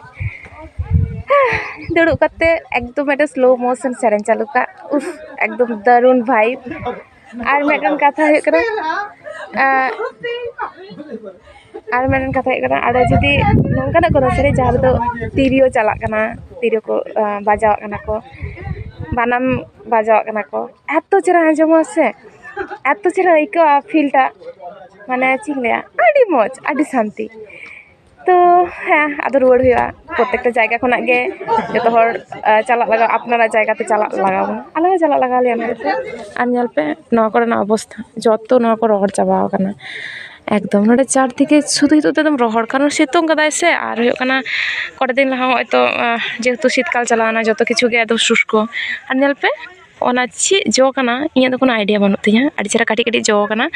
ᱫᱩᱲᱩᱵ ᱠᱟᱛᱮ ᱮᱠᱫᱚᱢ ᱢᱤᱫᱴᱮᱱ slow motion ᱥᱮᱨᱮᱧ ᱪᱟᱹᱞᱩ ᱠᱟᱜ᱾ ᱩᱯᱷ, ᱮᱠᱫᱚᱢ ᱫᱟᱨᱩᱱ vibe᱾ ᱟᱨ ᱢᱤᱫᱴᱮᱱ ᱠᱟᱛᱷᱟ ᱦᱩᱭᱩᱜ ᱠᱟᱱᱟ, ᱟᱸ, ᱟᱨ ᱢᱤᱫᱴᱮᱱ ᱠᱟᱛᱷᱟ ᱦᱩᱭᱩᱜ ᱠᱟᱱᱟ, ᱟᱞᱮ ᱡᱩᱫᱤ ᱱᱚᱝᱠᱟᱱᱟᱜ ᱠᱚ ᱨᱟᱹᱥᱠᱟᱹ ᱡᱟᱦᱟᱸ ᱨᱮᱫᱚ ᱛᱤᱨᱭᱳ ᱪᱟᱞᱟᱜ ᱠᱟᱱᱟ, ᱛᱤᱨᱭᱳ ᱠᱚ, ᱟᱸ, ᱵᱟᱡᱟᱣᱟᱜ ᱠᱟᱱᱟ ᱠᱚ, ᱵᱟᱱᱟᱢ ᱵᱟᱡᱟᱣᱟᱜ ᱠᱟᱱᱟ ᱠᱚ, ᱮᱛᱚ ᱪᱮᱦᱨᱟ ᱟᱸᱡᱚᱢᱚᱜᱼᱟ ᱥᱮ᱾ ᱮᱛᱚ ᱪᱮᱦᱨᱟ ᱟᱹᱭᱠᱟᱹᱜᱼᱟ ᱯᱷᱤᱞᱴᱟᱜ, ᱢᱟᱱᱮ ᱪᱮᱫ ᱤᱧ ᱞᱟᱹᱭᱟ, ᱟᱹᱰᱤ ᱢᱚᱡᱽ, ᱟᱹᱰᱤ ᱥᱟᱱᱛᱤ᱾ ᱛᱚ ᱦᱮᱸ, ᱟᱫᱚ ᱨᱩᱣᱟᱹᱲ ᱦᱩᱭᱩᱜᱼᱟ᱾ ᱯᱨᱚᱛᱮᱠᱴᱟ ᱡᱟᱭᱜᱟ ᱠᱷᱚᱱᱟᱜ ᱜᱮ ᱡᱚᱛᱚ ᱦᱚᱲ ᱪᱟᱞᱟᱜ ᱞᱟᱜᱟᱜᱼᱟ, ᱟᱯᱱᱟᱨᱟᱜ ᱡᱟᱭᱜᱟ ᱛᱮ ᱪᱟᱞᱟᱜ ᱞᱟᱜᱟᱣ ᱵᱚᱱᱟ᱾ ᱟᱞᱮ ᱦᱚᱸ ᱪᱟᱞᱟᱜ ᱞᱟᱜᱟᱣ ᱞᱮᱭᱟ ᱱᱚᱰᱮ ᱛᱮ᱾ ᱟᱨ ᱧᱮᱞ ᱯᱮ, ᱱᱚᱣᱟ ᱠᱚᱨᱮᱱᱟᱜ ᱚᱵᱚᱥᱛᱷᱟ, ᱡᱚᱛᱚ ᱱᱚᱣᱟ ᱠᱚ ᱨᱚᱦᱚᱲ ᱪᱟᱵᱟ ᱟᱠᱟᱱᱟ ᱮᱠᱫᱚᱢ᱾ ᱱᱚᱰᱮ ᱪᱟᱨᱫᱤᱠᱮ ᱥᱩᱫᱷᱩ ᱱᱤᱛᱚᱜ ᱫᱚ ᱮᱠᱫᱚᱢ ᱨᱚᱦᱚᱲ, ᱠᱟᱨᱚᱱ ᱥᱤᱛᱩᱝ ᱠᱟᱫᱟᱭ ᱥᱮ᱾ ᱟᱨ ᱦᱩᱭᱩᱜ ᱠᱟᱱᱟ, ᱠᱚᱴᱟ ᱫᱤᱱ ᱞᱟᱦᱟ ᱦᱚᱸᱜᱼᱚᱭ ᱛᱚ, ᱡᱮᱦᱮᱛᱩ ᱥᱤᱛᱠᱟᱞ ᱪᱟᱞᱟᱣᱱᱟ, ᱡᱚᱛᱚ ᱠᱤᱪᱷᱩ ᱜᱮ ᱮᱠᱫᱚᱢ ᱥᱩᱥᱠᱚ᱾ ᱟᱨ ᱧᱮᱞ ᱯᱮ, ᱚᱱᱟ ᱪᱮᱫ ᱡᱚ ᱠᱟᱱᱟ, ᱤᱧᱟᱹᱜ ᱫᱚ ᱠᱳᱱᱳ ᱟᱭᱰᱤᱭᱟ ᱵᱟᱹᱱᱩᱜ ᱛᱤᱧᱟᱹ᱾ ᱟᱹᱰᱤ ᱪᱮᱦᱨᱟ ᱠᱟᱹᱴᱤᱡ ᱠᱟᱹᱴᱤᱡ ᱡᱚ ᱠᱟᱱᱟ,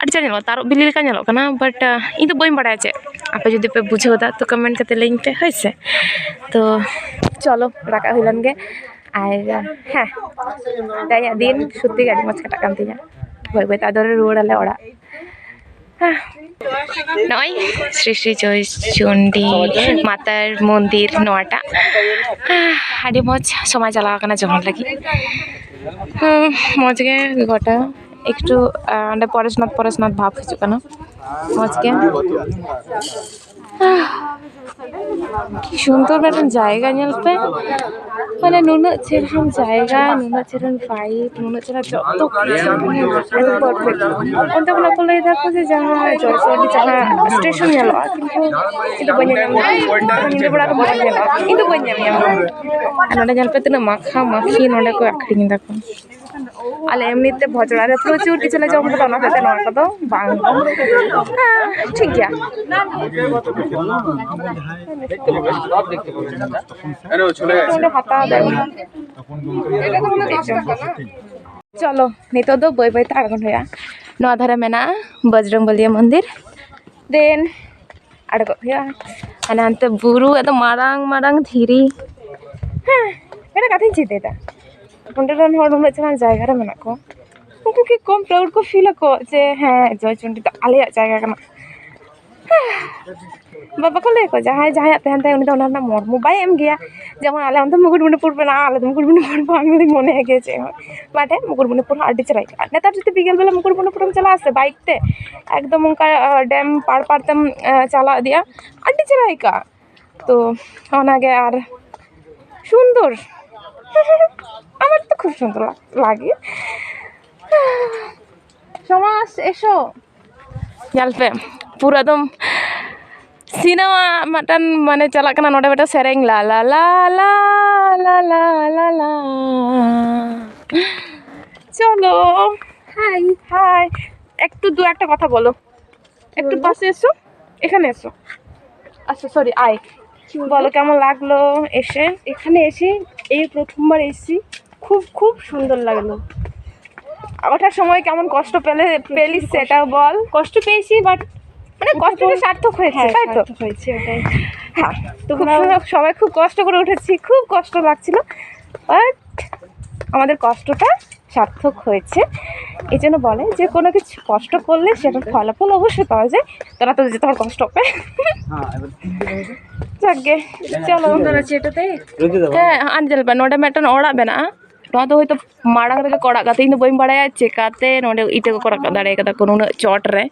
ᱟᱹᱰᱤ ᱪᱮᱦᱨᱟ ᱧᱮᱞᱚᱜᱼᱟ, ᱛᱟᱨᱚᱵ ᱵᱤᱞᱤ ᱞᱮᱠᱟ ᱧᱮᱞᱚᱜ ᱠᱟᱱᱟ, ᱵᱟᱴ ᱤᱧ ᱫᱚ ᱵᱟᱹᱧ ᱵᱟᱲᱟᱭᱟ ᱪᱮᱫ᱾ ᱟᱯᱮ ᱡᱩᱫᱤ ᱯᱮ ᱵᱩᱡᱷᱟᱹᱣ ᱫᱟ, ᱛᱚ ᱠᱚᱢᱮᱱᱴ ᱠᱟᱛᱮ ᱞᱟᱹᱭᱟᱹᱧ ᱯᱮ, ᱦᱳᱭ ᱥᱮ᱾ ᱛᱚ ᱪᱚᱞᱚ, ᱨᱟᱠᱟᱵ ᱦᱩᱭ ᱞᱮᱱ ᱜᱮ᱾ ᱟᱨ ᱦᱮᱸ, ᱛᱮᱦᱮᱧᱟᱜ ᱫᱤᱱ ᱥᱚᱛᱛᱤ ᱜᱮ ᱟᱹᱰᱤ ᱢᱚᱡᱽ ᱠᱟᱴᱟᱜ ᱠᱟᱱ ᱛᱤᱧᱟᱹ᱾ ᱵᱟᱹᱭ ᱵᱟᱹᱭ ᱛᱮ ᱟᱫᱚ ᱨᱩᱣᱟᱹᱲ ᱟᱞᱮ ᱚᱲᱟᱜ᱾ ᱱᱚᱜᱼᱚᱭ ᱥᱨᱤ ᱥᱨᱤ ᱡᱚᱭ ᱪᱚᱱᱰᱤ ᱢᱟᱛᱟᱨ ᱢᱚᱱᱫᱤᱨ ᱱᱚᱣᱟᱴᱟᱜ᱾ ᱟᱹᱰᱤ ᱢᱚᱡᱽ ᱥᱚᱢᱚᱭ ᱪᱟᱞᱟᱣ ᱠᱟᱱᱟ ᱡᱚᱦᱚᱨ ᱞᱟᱹᱜᱤᱫ᱾ ᱦᱩᱸ, ᱢᱚᱡᱽ ᱜᱮ ᱜᱚᱴᱟ, ᱮᱠᱴᱩ ᱚᱸᱰᱮ ᱯᱚᱨᱮᱥᱱᱟᱛᱷ ᱯᱚᱨᱮᱥᱱᱟᱛᱷ ᱵᱷᱟᱵᱽ ᱦᱤᱡᱩᱜ ᱠᱟᱱᱟ᱾ ᱢᱚᱡᱽ ᱜᱮ᱾ ᱠᱤ ᱥᱩᱱᱫᱚᱨ ᱢᱤᱫᱴᱮᱱ ᱡᱟᱭᱜᱟ ᱧᱮᱞ ᱯᱮ, ᱢᱟᱱᱮ ᱱᱩᱱᱟᱹᱜ ᱪᱮᱦᱨᱟᱱ ᱡᱟᱭᱜᱟ, ᱱᱩᱱᱟᱹᱜ ᱪᱮᱦᱨᱟᱱ vibe, ᱱᱩᱱᱟᱹᱜ ᱪᱮᱦᱨᱟ ᱡᱚᱛᱚ ᱠᱤᱪᱷᱩ, ᱢᱟᱱᱮ ᱮᱠᱫᱚᱢ perfect᱾ ᱚᱱᱛᱮ ᱠᱷᱚᱱᱟᱜ ᱠᱚ ᱞᱟᱹᱭ ᱫᱟᱠᱚ ᱡᱮ ᱡᱟᱦᱟᱸ ᱡᱚᱭᱪᱚᱱᱰᱤ ᱡᱟᱦᱟᱸ station ᱧᱮᱞᱚᱜᱼᱟ, ᱠᱤᱱᱛᱩ ᱤᱧ ᱫᱚ ᱵᱟᱹᱧ ᱧᱮᱞ ᱧᱟᱢ ᱮᱫᱟ, ᱧᱤᱫᱟᱹ ᱵᱮᱲᱟ ᱨᱮ ᱢᱚᱡᱽ ᱧᱮᱞᱚᱜᱼᱟ, ᱤᱧ ᱫᱚ ᱵᱟᱹᱧ ᱧᱮᱞ ᱧᱟᱢ ᱮᱫᱟ᱾ ᱟᱨ ᱱᱚᱰᱮ ᱧᱮᱞ ᱯᱮ ᱛᱤᱱᱟᱹᱜ ᱢᱟᱠᱷᱟ ᱢᱟᱠᱷᱤ ᱱᱚᱰᱮ ᱠᱚ ᱟᱹᱠᱷᱨᱤᱧ ᱫᱟᱠᱚ᱾ ᱟᱞᱮ ᱮᱢᱱᱤ ᱛᱮ ᱵᱷᱚᱡᱽᱲᱟ ᱨᱮ ᱯᱨᱚᱪᱩᱨ ᱠᱤᱪᱷᱩ ᱞᱮ ᱡᱚᱢ ᱠᱟᱫᱟ, ᱚᱱᱟ ᱦᱚᱛᱮᱡ ᱛᱮ ᱱᱚᱣᱟ ᱠᱚᱫᱚ ᱵᱟᱝ᱾ ᱦᱮᱸ, ᱴᱷᱤᱠ ᱜᱮᱭᱟ᱾ ᱱᱚᱰᱮ ᱦᱟᱛᱟᱣ ᱫᱟᱲᱮᱭᱟᱜᱼᱟ᱾ ᱪᱚᱞᱚ, ᱱᱤᱛᱚᱜ ᱫᱚ ᱵᱟᱹᱭ ᱵᱟᱹᱭ ᱛᱮ ᱟᱬᱜᱚᱱ ᱦᱩᱭᱩᱜᱼᱟ᱾ ᱱᱚᱣᱟ ᱫᱷᱟᱨᱮ ᱢᱮᱱᱟᱜᱼᱟ ᱵᱚᱡᱽᱨᱚᱝ ᱵᱚᱞᱤᱭᱟ ᱢᱚᱱᱫᱤᱨ᱾ ᱫᱮᱱ ᱟᱬᱜᱚᱜ ᱦᱩᱭᱩᱜᱼᱟ᱾ ᱦᱟᱱᱮ ᱦᱟᱱᱛᱮ ᱵᱩᱨᱩ, ᱮᱠᱫᱚᱢ ᱢᱟᱨᱟᱝ ᱢᱟᱨᱟᱝ ᱫᱷᱤᱨᱤ᱾ ᱦᱮᱸ, ᱢᱤᱫᱴᱮᱱ ᱠᱟᱛᱷᱟᱧ ᱪᱤᱱᱛᱟᱹᱭᱮᱫᱟ, ᱚᱸᱰᱮ ᱨᱮᱱ ᱦᱚᱲ ᱩᱱᱟᱹᱜ ᱪᱮᱦᱨᱟᱱ ᱡᱟᱭᱜᱟ ᱨᱮ ᱢᱮᱱᱟᱜ ᱠᱚᱣᱟ, ᱩᱱᱠᱩ ᱠᱤ ᱠᱚᱢ proud ᱠᱚ feel ᱟᱠᱚ ᱡᱮ ᱦᱮᱸ, ᱡᱚᱭᱪᱚᱱᱰᱤ ᱫᱚ ᱟᱞᱮᱭᱟᱜ ᱡᱟᱭᱜᱟ ᱠᱟᱱᱟ? ᱵᱟ-, ᱵᱟᱠᱚ ᱞᱟᱹᱭ ᱟᱠᱚ, ᱡᱟᱦᱟᱸᱭ ᱡᱟᱦᱟᱸᱭᱟᱜ ᱛᱟᱦᱮᱱ ᱛᱟᱭᱟ, ᱩᱱᱤ ᱫᱚ ᱚᱱᱟ ᱨᱮᱱᱟᱜ ᱢᱚᱨᱢᱚ ᱵᱟᱭ ᱮᱢ ᱜᱮᱭᱟ᱾ ᱡᱮᱢᱚᱱ ᱟᱞᱮ ᱚᱱᱛᱮ ᱢᱩᱠᱩᱴᱢᱩᱱᱤᱯᱩᱨ ᱢᱮᱱᱟᱜᱼᱟ, ᱟᱞᱮ ᱫᱚ ᱢᱩᱠᱩᱴᱢᱩᱱᱤᱯᱩᱨ ᱵᱟᱝᱞᱮ ᱢᱚᱱᱮᱭᱟ ᱜᱮ ᱪᱮᱫ ᱦᱚᱸ᱾ ᱵᱟᱴᱮ ᱢᱩᱠᱩᱴᱢᱩᱱᱤᱯᱩᱨ ᱦᱚᱸ ᱟᱹᱰᱤ ᱪᱮᱦᱨᱟ ᱟᱹᱭᱠᱟᱹᱜᱼᱟ᱾ ᱱᱮᱛᱟᱨ ᱡᱩᱫᱤ ᱵᱤᱠᱮᱞ ᱵᱮᱞᱟ ᱢᱩᱠᱩᱴᱢᱩᱱᱤᱯᱩᱨᱮᱢ ᱪᱟᱞᱟᱜᱼᱟ ᱥᱮ bike ᱛᱮ, ᱮᱠᱫᱚᱢ ᱚᱱᱠᱟ, ᱟ, ᱰᱮᱢ ᱯᱟᱲ ᱯᱟᱲ ᱛᱮᱢ, ᱟ, ᱪᱟᱞᱟᱣ ᱤᱫᱤᱜᱼᱟ, ᱟᱹᱰᱤ ᱪᱮᱦᱨᱟ ᱟᱹᱭᱠᱟᱹᱜᱼᱟ᱾ ᱛᱚ ᱚᱱᱟᱜᱮ᱾ ᱟᱨ ᱥᱩᱱᱫᱚᱨ, ᱟᱢᱟᱨ ᱛᱚ ᱠᱷᱩᱵ ᱥᱩᱱᱫᱚᱨ ᱞᱟᱜᱮ᱾ ᱥᱚᱢᱟᱡᱽ ᱮᱥᱚ᱾ ᱧᱮᱞ ᱯᱮ, ᱯᱩᱨᱟᱹ ᱮᱠᱫᱚᱢ ᱥᱤᱱᱮᱢᱟ ᱢᱤᱫᱴᱟᱝ ᱢᱟᱱᱮ ᱪᱟᱞᱟᱜ ᱠᱟᱱᱟ᱾ ᱱᱚᱰᱮ ᱢᱤᱫᱴᱟᱝ ᱥᱮᱨᱮᱧ, ᱞᱟ ᱞᱟ ᱞᱟ ᱞᱟ ᱞᱟ ᱞᱟ ᱞᱟ ᱞᱟ। চলো। হাই। হাই। একটু দু একটা কথা বলো। একটু বলো। পাশে এসো। এখানে এসো। আচ্ছা, সরি, আয়। কি বলবো? বলো, কেমন লাগলো এসে? এখানে এসে এই প্রথমবার এসেছি, খুব খুব সুন্দর লাগলো। ওঠার সময় কেমন কষ্ট পেলে, প্রচুর পেলি কষ্ট। সেটাও বল। কষ্ট পেয়েছি, বাট মানে, কষ্টটা সার্থক হয়েছে, হ্যাঁ, তাই তো? সার্থক হয়েছে, ওটাই। হ্যাঁ, খুব তোমরাও সুন্দর, সবাই খুব কষ্ট করে উঠেছি, খুব কষ্ট লাগছিল, বাট আমাদের কষ্টটা সার্থক হয়েছে। এই জন্য বলে যে কোনো কিছু কষ্ট করলে সেটার ফলাফল অবশ্যই পাওয়া যায়। তোরা তো যেতে আমার কষ্ট হবে। যাকগে, চলো। সুন্দর আছে এটাতে। হ্যাঁ, ᱟᱨ ᱧᱮᱞ ᱯᱮ, ᱱᱚᱰᱮ ᱢᱤᱫᱴᱮᱱ ᱚᱲᱟᱜ ᱢᱮᱱᱟᱜᱼᱟ᱾ ᱱᱚᱣᱟ ᱫᱚ ᱦᱳᱭᱛᱳ ᱢᱟᱲᱟᱝ ᱨᱮᱜᱮ ᱠᱚ ᱚᱲᱟᱜ ᱠᱟᱫᱟ, ᱤᱧ ᱫᱚ ᱵᱟᱹᱧ ᱵᱟᱲᱟᱭᱟ ᱪᱮᱠᱟᱛᱮ ᱱᱚᱰᱮ ᱤᱴᱟᱹ ᱠᱚᱠᱚ ᱨᱟᱠᱟᱵ ᱫᱟᱲᱮ ᱠᱟᱫᱟ ᱠᱚ ᱱᱩᱱᱟᱹᱜ ᱪᱚᱴ ᱨᱮ᱾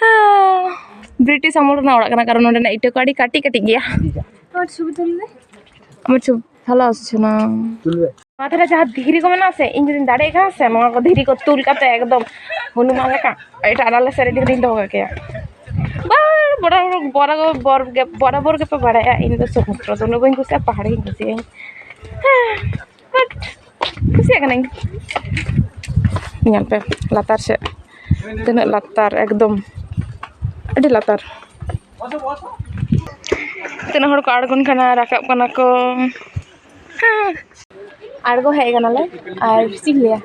ᱦᱮᱸ, ᱵᱨᱤᱴᱤᱥ ᱟᱢᱚᱞ ᱨᱮᱱᱟᱜ ᱚᱲᱟᱜ ᱠᱟᱱᱟ, ᱠᱟᱨᱚᱱ ᱱᱚᱰᱮᱱᱟᱜ ᱤᱴᱟᱹ ᱠᱚ ᱟᱹᱰᱤ ᱠᱟᱹᱴᱤᱡ ᱠᱟᱹᱴᱤᱡ ᱜᱮᱭᱟ᱾ ᱟᱢᱟᱨ ছবি তুললে? আমার ছবি ভালো আসছে না। তুলবে? ᱱᱚᱣᱟ ᱫᱷᱟᱨᱮ ᱡᱟᱦᱟᱸ ᱫᱷᱤᱨᱤ ᱠᱚ ᱢᱮᱱᱟᱜᱼᱟ ᱥᱮ, ᱤᱧ ᱡᱩᱫᱤᱧ ᱫᱟᱲᱮᱭᱟᱜ ᱠᱷᱟᱱ ᱥᱮ, ᱱᱚᱣᱟ ᱠᱚ ᱫᱷᱤᱨᱤ ᱠᱚ ᱛᱩᱞ ᱠᱟᱛᱮ ᱮᱠᱫᱚᱢ ᱦᱚᱱᱩᱢᱟᱱ ᱞᱮᱠᱟ ᱮᱴᱟᱜ ᱟᱞᱟᱫᱟ ᱥᱮᱫ ᱨᱮ ᱤᱫᱤ ᱠᱟᱛᱮᱧ ᱫᱚᱦᱚ ᱠᱟᱠᱚᱣᱟ᱾ ᱵᱟᱨ ᱵᱚᱨᱚ ᱵᱚᱨᱚ ᱵᱚᱨ ᱜᱮ ᱵᱚᱨᱟᱵᱚᱨ ᱜᱮᱯᱮ ᱵᱟᱲᱟᱭᱟ, ᱤᱧ ᱫᱚ ᱥᱚᱢᱩᱫᱨᱚ ᱫᱚ ᱩᱱᱟᱹᱜ ᱵᱟᱹᱧ ᱠᱩᱥᱤᱭᱟᱜᱼᱟ, ᱯᱟᱦᱟᱲ ᱜᱤᱧ ᱠᱩᱥᱤᱭᱟᱜᱼᱟ᱾ ᱦᱮᱸ, but ᱠᱩᱥᱤᱭᱟᱜ ᱠᱟᱹᱱᱟᱹᱧ᱾ ᱧᱮᱞ ᱯᱮ ᱞᱟᱛᱟᱨ ᱥᱮᱫ, ᱛᱤᱱᱟᱹᱜ ᱞᱟᱛᱟᱨ, ᱮᱠᱫᱚᱢ ᱟᱹᱰᱤ ᱞᱟᱛᱟᱨ᱾ ᱛᱤᱱᱟᱹᱜ ᱦᱚᱲ ᱠᱚ ᱟᱬᱜᱚᱱ ᱠᱟᱱᱟ, ᱨᱟᱠᱟᱵ ᱠᱟᱱᱟ ᱠᱚ᱾ ᱟᱬᱜᱚ ᱦᱮᱡ ᱠᱟᱱᱟᱞᱮ᱾ ᱟᱨ ᱪᱮᱫ ᱤᱧ ᱞᱟᱹᱭᱟ,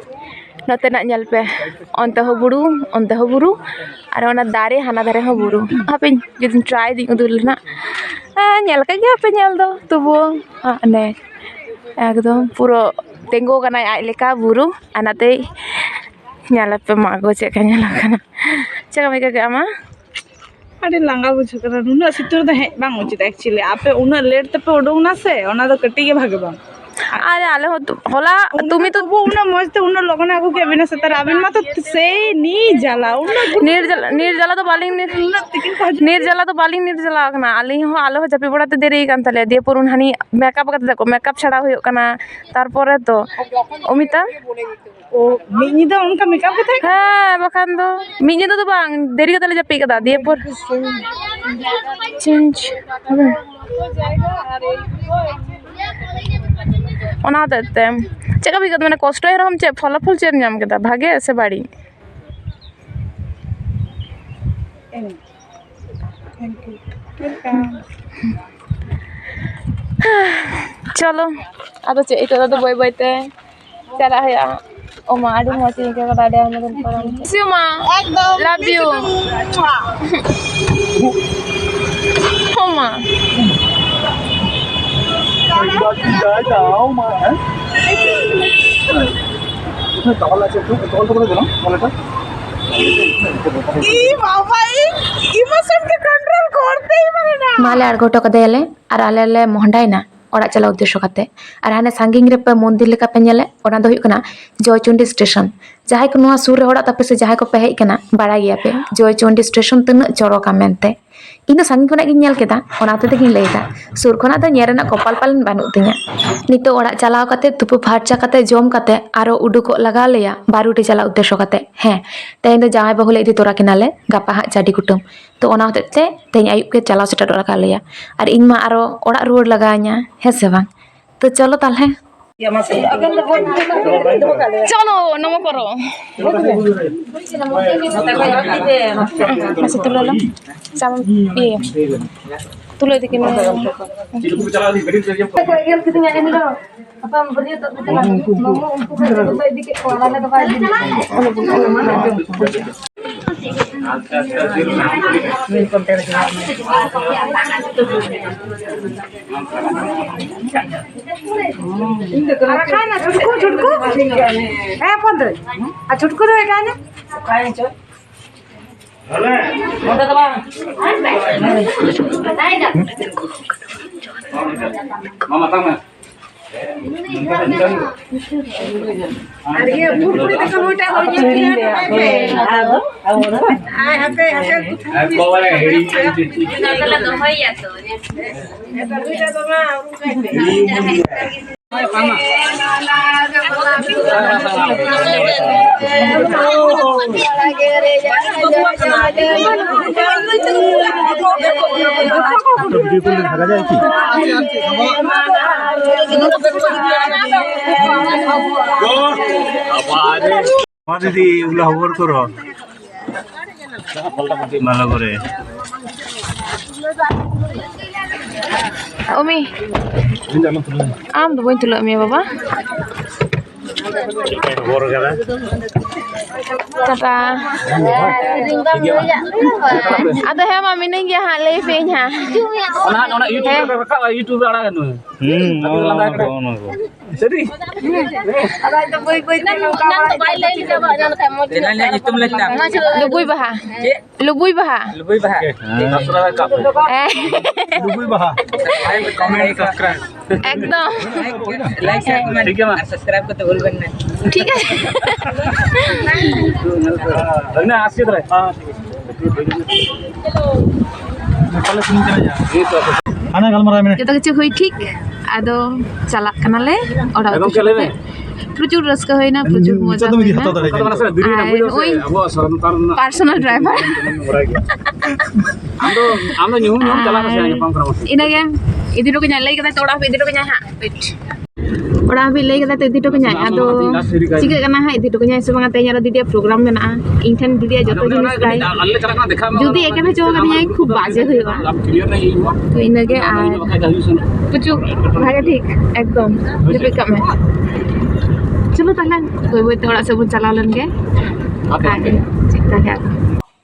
ᱱᱚᱛᱮᱱᱟᱜ ᱧᱮᱞ ᱯᱮ, ᱚᱱᱛᱮ ᱦᱚᱸ ᱵᱩᱨᱩ, ᱚᱱᱛᱮ ᱦᱚᱸ ᱵᱩᱨᱩ, ᱟᱨ ᱚᱱᱟ ᱫᱟᱨᱮ ᱦᱟᱱᱟ ᱫᱷᱟᱨᱮ ᱦᱚᱸ ᱵᱩᱨᱩ᱾ ᱦᱟᱯᱮᱧ ᱡᱩᱫᱤᱧ ᱴᱨᱟᱭ ᱫᱤᱧ ᱩᱫᱩᱜ ᱨᱮᱱᱟᱜ᱾ ᱦᱮᱸ, ᱧᱮᱞ ᱠᱟᱜ ᱜᱮᱭᱟᱯᱮ ᱧᱮᱞ ᱫᱚ, ᱛᱚᱵᱩᱣᱳ ᱦᱟᱱᱮ ᱮᱠᱫᱚᱢ ᱯᱩᱨᱟᱹ ᱛᱤᱸᱜᱩ ᱠᱟᱱᱟᱭ ᱟᱡ ᱞᱮᱠᱟ ᱵᱩᱨᱩ, ᱟᱨ ᱱᱟᱛᱮ ᱧᱮᱞ ᱟᱯᱮ ᱢᱟ ᱜᱚ ᱪᱮᱫ ᱞᱮᱠᱟ ᱧᱮᱞᱚᱜ ᱠᱟᱱᱟ᱾ ᱪᱮᱫ ᱞᱮᱠᱟᱢ ᱟᱹᱭᱠᱟᱹᱣ ᱠᱮᱫᱟ ᱟᱢ? ᱟᱹᱰᱤ ᱞᱟᱸᱜᱟ ᱵᱩᱡᱷᱟᱹᱜ ᱠᱟᱱᱟ, ᱱᱩᱱᱟᱹᱜ ᱥᱤᱛᱩᱝ ᱨᱮᱫᱚ ᱦᱮᱡ ᱵᱟᱝ ᱩᱪᱤᱛ᱾ Actually, ᱟᱯᱮ ᱩᱱᱟᱹᱜ ᱞᱮᱴ ᱛᱮᱯᱮ ᱩᱰᱩᱝ ᱱᱟ ᱥᱮ, ᱚᱱᱟ ᱫᱚ ᱠᱟᱹᱴᱤᱡ ᱜᱮ ᱵᱷᱟᱜᱮ ᱵᱟᱝ᱾ ᱟᱨ ᱟᱞᱮ ᱦᱚᱸ ᱛᱚ, ᱦᱚᱞᱟ ᱛᱩᱢᱤ ᱛᱚ ᱛᱚᱵᱩ ᱩᱱᱟᱹᱜ ᱢᱚᱡᱽ ᱛᱮ ᱩᱱᱟᱹᱜ ᱞᱚᱜᱚᱱ ᱟᱹᱜᱩ ᱠᱮᱫ ᱵᱤᱱᱟ ᱥᱮᱛᱟᱜ ᱨᱮ, ᱟᱹᱵᱤᱱ ᱢᱟ ᱛᱚ ᱥᱮᱭ ᱱᱤᱨᱡᱟᱞᱟ, ᱩᱱᱟᱹᱜ ᱱᱤᱨᱡᱟᱞᱟ, ᱱᱤᱨᱡᱟᱞᱟ ᱫᱚ ᱵᱟᱹᱞᱤᱧ ᱱᱤᱨ-, ᱩᱱᱟᱹᱜ ᱛᱤᱠᱤᱱ ᱠᱚ ᱦᱤᱡᱩᱜ ᱱᱤᱨᱡᱟᱞᱟ ᱫᱚ ᱵᱟᱹᱞᱤᱧ ᱱᱤᱨᱡᱟᱞᱟ ᱟᱠᱟᱱᱟ᱾ ᱟᱹᱞᱤᱧ ᱦᱚᱸ, ᱟᱞᱮ ᱦᱚᱸ ᱡᱟᱹᱯᱤᱫ ᱵᱟᱲᱟ ᱛᱮ ᱫᱮᱨᱤ ᱠᱟᱱ ᱛᱟᱞᱮᱭᱟ᱾ ᱫᱤᱭᱮ ᱯᱚᱨ ᱩᱱ ᱦᱟᱹᱱᱤ ᱢᱮᱠᱟᱯ ᱟᱠᱟᱫ ᱛᱟᱠᱚ, ᱢᱮᱠᱟᱯ ᱪᱷᱟᱲᱟᱣ ᱦᱩᱭᱩᱜ ᱠᱟᱱᱟ᱾ ᱛᱟᱨᱯᱚᱨᱮ ᱛᱚ ᱚᱢᱤᱛᱟ ᱚ, ᱢᱤᱫ ᱧᱤᱫᱟᱹ ᱚᱱᱠᱟ ᱢᱮᱠᱟᱯ ᱠᱟᱛᱮ? ᱦᱮᱸ, ᱵᱟᱠᱷᱟᱱ ᱫᱚ ᱢᱤᱫ ᱧᱤᱫᱟᱹ ᱫᱚ ᱵᱟᱝ, ᱫᱮᱨᱤ ᱠᱟᱛᱮ ᱞᱮ ᱡᱟᱹᱯᱤᱫ ᱠᱟᱫᱟ᱾ ᱫᱤᱭᱮ ᱯᱚᱨ ᱪᱮᱧᱡᱽ᱾ ᱚᱱᱟ ᱦᱚᱛᱮᱡ ᱛᱮ ᱪᱮᱫ ᱠᱟ ᱵᱩᱡᱷᱟᱹᱜ ᱠᱟᱱᱟ? ᱢᱟᱱᱮ ᱠᱚᱥᱴᱚᱭ ᱨᱮᱦᱚᱸᱢ ᱪᱮᱫ ᱯᱷᱚᱞᱟᱯᱷᱚᱞ ᱪᱮᱫ ᱮᱢ ᱧᱟᱢ ᱠᱮᱫᱟ, ᱵᱷᱟᱜᱮ ᱥᱮ ᱵᱟᱹᱲᱤᱡ? ᱪᱚᱞᱚ, ᱟᱫᱚ ᱪᱮᱫ ᱱᱤᱛᱚᱜ ᱫᱚ ᱵᱟᱹᱭ ᱵᱟᱹᱭ ᱛᱮ ᱪᱟᱞᱟᱜ ᱦᱩᱭᱩᱜᱼᱟ᱾ ᱳ ᱢᱟ, ᱟᱹᱰᱤ ᱢᱚᱡᱽ ᱤᱧ ᱟᱹᱭᱠᱟᱹᱣ ᱠᱮᱫᱟ, ᱟᱹᱰᱤ ᱟᱭᱢᱟ ᱫᱤᱱ ᱯᱚᱨᱮ᱾ ᱢᱤᱥ ᱭᱩ ᱢᱟ᱾ ᱮᱠᱫᱚᱢ᱾ ᱞᱟᱵᱷ ᱭᱩ᱾ ᱳ ᱢᱟ᱾ ᱤ ᱵᱟᱵᱟ, ᱤᱧ emotion ᱠᱚ control ᱠᱚᱨᱛᱮ ᱦᱤ ᱯᱟᱨᱮ ᱱᱟ᱾ ᱢᱟ ᱞᱮ ᱟᱬᱜᱚ ᱦᱚᱴᱚ ᱠᱟᱫᱮᱭᱟᱞᱮ ᱟᱨ ᱟᱞᱮ ᱞᱮ ᱢᱚᱦᱰᱟᱭᱮᱱᱟ ᱚᱲᱟᱜ ᱪᱟᱞᱟᱣ ᱩᱫᱽᱫᱮᱥᱥᱚ ᱠᱟᱛᱮ᱾ ᱟᱨ ᱦᱟᱱᱮ ᱥᱟᱺᱜᱤᱧ ᱨᱮ ᱯᱮ ᱢᱚᱱᱫᱤᱨ ᱞᱮᱠᱟ ᱯᱮ ᱧᱮᱞᱮᱫ, ᱚᱱᱟ ᱫᱚ ᱦᱩᱭᱩᱜ ᱠᱟᱱᱟ ᱡᱚᱭᱪᱚᱱᱰᱤ ᱥᱴᱮᱥᱚᱱ᱾ ᱡᱟᱦᱟᱸᱭ ᱠᱚ ᱱᱚᱣᱟ ᱥᱩᱨ ᱨᱮ ᱚᱲᱟᱜ ᱛᱟᱯᱮ ᱥᱮ ᱡᱟᱦᱟᱸᱭ ᱠᱚᱯᱮ ᱦᱮᱡ ᱠᱟᱱᱟ, ᱵᱟᱲᱟᱭ ᱜᱮᱭᱟᱯᱮ ᱡᱚᱭᱪᱚᱱᱰᱤ ᱥᱴᱮᱥᱚᱱ ᱛᱤᱱᱟᱹᱜ ᱪᱚᱨᱚᱠᱟ ᱢᱮᱱᱛᱮ᱾ ᱤᱧ ᱫᱚ ᱥᱟᱺᱜᱤᱧ ᱠᱷᱚᱱᱟᱜ ᱜᱤᱧ ᱧᱮᱞ ᱠᱮᱫᱟ, ᱚᱱᱟ ᱦᱚᱛᱮ ᱛᱮᱜᱤᱧ ᱞᱟᱹᱭᱫᱟ᱾ ᱥᱩᱨ ᱠᱷᱚᱱᱟᱜ ᱫᱚ ᱧᱮᱞ ᱨᱮᱱᱟᱜ ᱠᱚᱯᱟᱞ ᱯᱟᱞᱮᱱ ᱵᱟᱹᱱᱩᱜ ᱛᱤᱧᱟᱹ᱾ ᱱᱤᱛᱚᱜ ᱚᱲᱟᱜ ᱪᱟᱞᱟᱣ ᱠᱟᱛᱮ, ᱛᱩᱯᱩ ᱯᱷᱟᱨᱪᱟ ᱠᱟᱛᱮ, ᱡᱚᱢ ᱠᱟᱛᱮ ᱟᱨᱚ ᱩᱰᱩᱠᱚᱜ ᱞᱟᱜᱟᱣ ᱞᱮᱭᱟ ᱵᱟᱨᱩᱰᱤ ᱪᱟᱞᱟᱜ ᱩᱫᱽᱫᱮᱥᱥᱚ ᱠᱟᱛᱮ᱾ ᱦᱮᱸ, ᱛᱮᱦᱮᱧ ᱫᱚ ᱡᱟᱶᱟᱭ ᱵᱟᱹᱦᱩ ᱞᱮ ᱤᱫᱤ ᱛᱚᱨᱟ ᱠᱤᱱᱟ ᱞᱮ ᱜᱟᱯᱟ ᱦᱟᱸᱜ ᱪᱟᱹᱰᱤ ᱠᱩᱴᱟᱹᱢ᱾ ᱛᱚ ᱚᱱᱟ ᱦᱚᱛᱮᱡ ᱛᱮ ᱛᱮᱦᱮᱧ ᱟᱹᱭᱩᱵ ᱜᱮ ᱪᱟᱞᱟᱣ ᱥᱮᱴᱮᱨᱚᱜ ᱞᱟᱜᱟᱣ ᱞᱮᱭᱟ᱾ ᱟᱨ ᱤᱧ ᱢᱟ ᱟᱨᱚ ᱚᱲᱟᱜ ᱨᱩᱣᱟᱹᱲ ᱞᱟᱜᱟᱣ ᱤᱧᱟ, ᱦᱮᱸ ᱥᱮ ᱵᱟᱝ? ᱛᱚ ᱪᱚᱞᱚ ᱛᱟᱦᱞᱮ᱾ ᱪᱚᱞᱚ, ᱱᱚᱢᱚ ᱠᱚᱨᱚ᱾ ᱢᱟᱥᱮ ᱛᱩᱞᱟᱹᱣ ᱞᱮᱢ᱾ ᱪᱟᱢ, ᱤᱭᱟᱹ, ᱛᱩᱞᱟᱹᱣ ᱤᱫᱤ ᱠᱤᱱ ᱢᱮ᱾ ᱦᱟᱯᱟᱢ ᱵᱟᱹᱨᱭᱟᱹᱛᱚᱜ ᱠᱚ ᱪᱟᱞᱟᱜ ᱞᱟᱹᱜᱤᱫ, ᱢᱟᱢᱩ ᱩᱱᱠᱩ ᱠᱚ ᱤᱫᱤ ᱠᱮᱫ ᱠᱚᱣᱟ, ᱟᱞᱮ ᱫᱚ ᱵᱟᱭ ᱤᱫᱤ ᱞᱮᱫ ᱞᱮᱭᱟ᱾ ᱟᱨ ᱚᱠᱟᱭᱮᱱᱟ ᱪᱷᱩᱴᱠᱩ? ᱪᱷᱩᱴᱠᱩ? ᱦᱮᱸ, ᱦᱚᱯᱚᱱ ᱫᱟᱹᱭ᱾ ᱟᱨ ᱪᱷᱩᱴᱠᱩ ᱫᱚ ᱚᱠᱟᱭᱮᱱᱟ? ᱚᱸᱰᱮ ᱫᱚ ᱵᱟᱝ᱾ ᱢᱟ ᱢᱟᱛᱟᱣ ᱢᱮ᱾ ᱟᱨ ᱤᱭᱟᱹ ᱠᱩᱲᱠᱩᱲᱤ ᱛᱟᱠᱚ ᱱᱩᱭᱴᱟᱜ ᱫᱚ ᱧᱮᱞ ᱯᱮ, ᱦᱟᱯᱮ, ᱦᱟᱯᱮ, ᱦᱟᱯᱮ, ᱱᱩᱭᱴᱟᱜ ᱫᱚ ᱢᱟ, ᱢᱟ ᱫᱤᱫᱤ, ᱩᱞᱟ ᱦᱚᱵᱚᱨ ᱠᱚᱨᱚ᱾ ᱵᱷᱟᱞᱚ ᱠᱚᱨᱮ᱾ ᱚᱢᱤ, ᱟᱢ ᱫᱚ ᱵᱟᱹᱧ ᱛᱩᱞᱟᱹᱜ ᱢᱮᱭᱟ ᱵᱟᱵᱟ᱾ ᱦᱚᱵᱚᱨ ᱠᱟᱫᱟ᱾ ᱴᱟᱴᱟ᱾ ᱟᱫᱚ ᱦᱮᱸ ᱢᱟ, ᱢᱤᱱᱟᱹᱧ ᱜᱮᱭᱟ ᱦᱟᱸᱜ, ᱞᱟᱹᱭ ᱯᱮ ᱤᱧ ᱦᱟᱸᱜ᱾ ᱚᱱᱟ, ᱚᱱᱟ YouTube ᱨᱮ ᱨᱟᱠᱟᱵᱼᱟ, YouTube ᱨᱮ ᱟᱲᱟᱜ ᱱᱩᱭ᱾ ᱦᱩᱸ, ᱱᱚᱜᱼᱚ ᱱᱚᱣᱟ ᱠᱚ, ᱱᱚᱣᱟ ᱠᱚ᱾ ᱥᱟᱹᱨᱤ? ᱮᱱᱟᱝ ᱧᱩᱛᱩᱢ ᱞᱟᱹᱭ ᱛᱟᱢ᱾ ᱞᱩᱵᱩᱭ ᱵᱟᱦᱟ᱾ ᱪᱮᱫ? ᱞᱩᱵᱩᱭ ᱵᱟᱦᱟ᱾ ᱞᱩᱵᱩᱭ ᱵᱟᱦᱟ᱾ ᱦᱮᱸ᱾ ᱥᱟᱥᱨᱟ ᱨᱮ ᱠᱟᱯ᱾ ᱦᱮᱸ᱾ ᱞᱩᱵᱩᱭ ᱵᱟᱦᱟ᱾ Comment, subscribe᱾ ᱮᱠᱫᱚᱢ᱾ Like, share, comment ᱴᱷᱤᱠ ᱜᱮᱭᱟ ᱢᱟ᱾ ᱟᱨ subscribe ᱠᱟᱛᱮ ᱵᱷᱩᱞ ᱵᱮᱱ ᱢᱮ᱾ ᱴᱷᱤᱠ ᱟᱪᱷᱮ᱾ ᱟᱥᱠᱮᱛ ᱨᱮ᱾ ᱦᱟᱱᱟ ᱜᱟᱞᱢᱟᱨᱟᱣ ᱢᱮ᱾ ᱡᱚᱛᱚ ᱠᱤᱪᱷᱩ ᱦᱩᱭ ᱴᱷᱤᱠ, ᱟᱫᱚ ᱪᱟᱞᱟᱜ ᱠᱟᱱᱟᱞᱮ ᱚᱲᱟᱜ ᱩᱛᱩ ᱮᱠᱫᱚᱢ ᱪᱟᱞᱟᱜ ᱢᱮ᱾ ᱯᱨᱚᱪᱩᱨ ᱨᱟᱹᱥᱠᱟᱹ ᱦᱩᱭᱱᱟ, ᱯᱨᱚᱪᱩᱨ ᱢᱚᱡᱟ ᱱᱤᱛᱚᱜ ᱫᱚ ᱦᱩᱭᱱᱟ᱾ ᱦᱟᱛᱟᱣ ᱫᱟᱲᱮᱭᱟᱜ ᱠᱟᱱᱟ᱾ ᱟᱨ ᱱᱚᱜᱼᱚᱭ ᱟᱵᱚᱣᱟᱜ ᱥᱟᱱᱛᱟᱲ ᱨᱮᱱᱟᱜ personal driver᱾ ᱟᱢ ᱫᱚ, ᱟᱢ ᱫᱚ ᱧᱩᱦᱩᱢ ᱧᱩᱦᱩᱢ ᱪᱟᱞᱟᱜ ᱢᱮᱥᱮ, ᱟᱨ ᱧᱟᱯᱟᱢ ᱠᱟᱱᱟ ᱵᱚᱱ᱾ ᱤᱱᱟᱹᱜᱮ ᱤᱫᱤ ᱦᱚᱴᱚ ᱠᱟᱹᱧᱟᱭ, ᱞᱟᱹᱭ ᱠᱟᱫᱟᱭ ᱛᱚ ᱚᱲᱟᱜ ᱦᱟᱹᱵᱤᱡ ᱤᱫᱤ ᱦᱚᱴᱚ ᱠᱟᱹᱧᱟᱭ ᱦᱟᱸᱜ᱾ Wait᱾ ᱚᱲᱟᱜ ᱦᱟᱹᱵᱤᱡ ᱞᱟᱹᱭ ᱠᱟᱫᱟᱭ ᱛᱚ ᱤᱫᱤ ᱦᱚᱴᱚ ᱠᱟᱹᱧᱟᱭ, ᱟᱫᱚ ᱪᱤᱠᱟᱹᱜ ᱠᱟᱱᱟ ᱦᱟᱸᱜ, ᱤᱫᱤ ᱦᱚᱴᱚ ᱠᱟᱹᱧᱟᱭ ᱥᱮ ᱵᱟᱝᱟ? ᱛᱮᱦᱮᱧ ᱟᱨᱚ ᱫᱤᱫᱤᱭᱟᱜ program ᱢᱮᱱᱟᱜᱼᱟ, ᱤᱧ ᱴᱷᱮᱱ ᱫᱤᱫᱤᱭᱟᱜ ᱡᱚᱛᱚ ᱡᱤᱱᱤᱥ ᱛᱟᱭ᱾ ᱡᱩᱫᱤ ᱮᱠᱮᱱ ᱦᱚᱪᱚ ᱠᱟᱫᱤᱧᱟᱭ, ᱠᱷᱩᱵ ᱵᱟᱡᱮ ᱦᱩᱭᱩᱜᱼᱟ᱾ ᱛᱚ ᱤᱱᱟᱹᱜᱮ, ᱟᱨ ᱯᱩᱪᱩ ᱵᱷᱟᱜᱮ ᱴᱷᱤᱠ ᱮᱠᱫᱚᱢ ᱡᱟᱹᱯᱤᱫ ᱠᱟᱜ ᱢᱮ᱾ ᱪᱚᱞᱚ ᱛᱟᱦᱞᱮ ᱵᱟᱹᱭ ᱵᱟᱹᱭ ᱛᱮ ᱚᱲᱟᱜ ᱥᱮᱫ ᱵᱚᱱ ᱪᱟᱞᱟᱣ ᱞᱮᱱ ᱜᱮ᱾ ᱟᱨ ᱪᱮᱫ ᱞᱮᱠᱟ ᱜᱮ ᱟᱨ